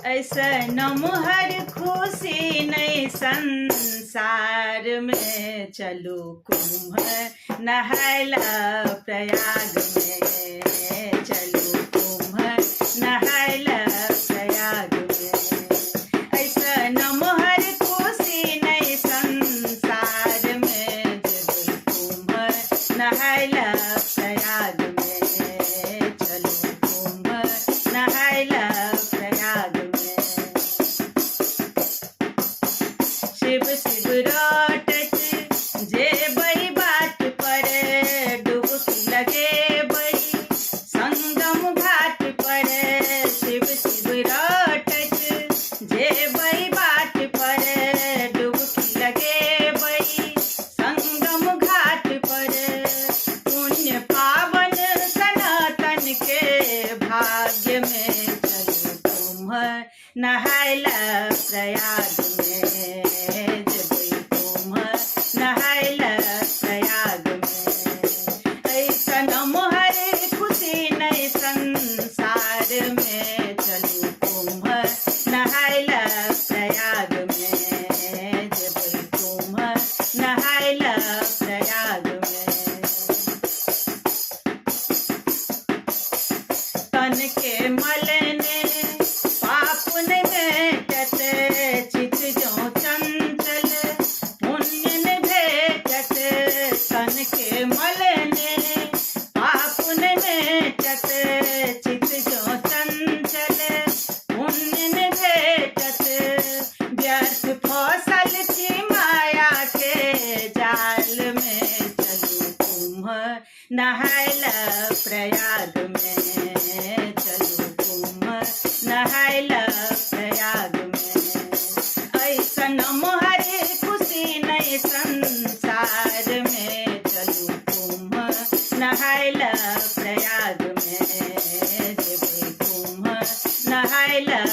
ऐसन मोहर खुशी नहीं संसार में। चलू कुंभ नहायला प्रयाग में, चलू कुंभ नहायला प्रयाग में। ऐसन मोहर खुशी नहीं संसार में, जेबै कुंभ नहायला प्रयाग में, चलू कुंभ नहायला प्रयाग में। शिव शिव रटैत जेबै बाट पर, डुबकी लगेबै संगम घाट पर। शिव शिव रटैत जेबै बाट पर, डुबकी लगेबै संगम घाट पर। पुण्य पावन सनातन के भाग्य में, चलू कुंभ नहायला प्रयाग में, जेबै कुंभ नहायला प्रयाग में। ऐसन मोहर खुशी नहीं संसार में, चलू कुंभ नहायला प्रयाग में, जेबै कुंभ नहायला प्रयाग में। तन के मलने पाप नहि भेटत, चित जँ चंचल पुण्य नहि भेटत। तन के मलने पाप नहि भेटत, चित जँ चंचल पुण्य नहि भेटत। व्यर्थ फसल छी माया के जाल में, चलू कुंभ नहायला प्रयाग में, चलू कुंभ नहायला प्रयाग में। ऐसन मोहर खुशी नहीं संसार में, चलू कुंभ नहायला प्रयाग में, जेबै कुंभ नहायला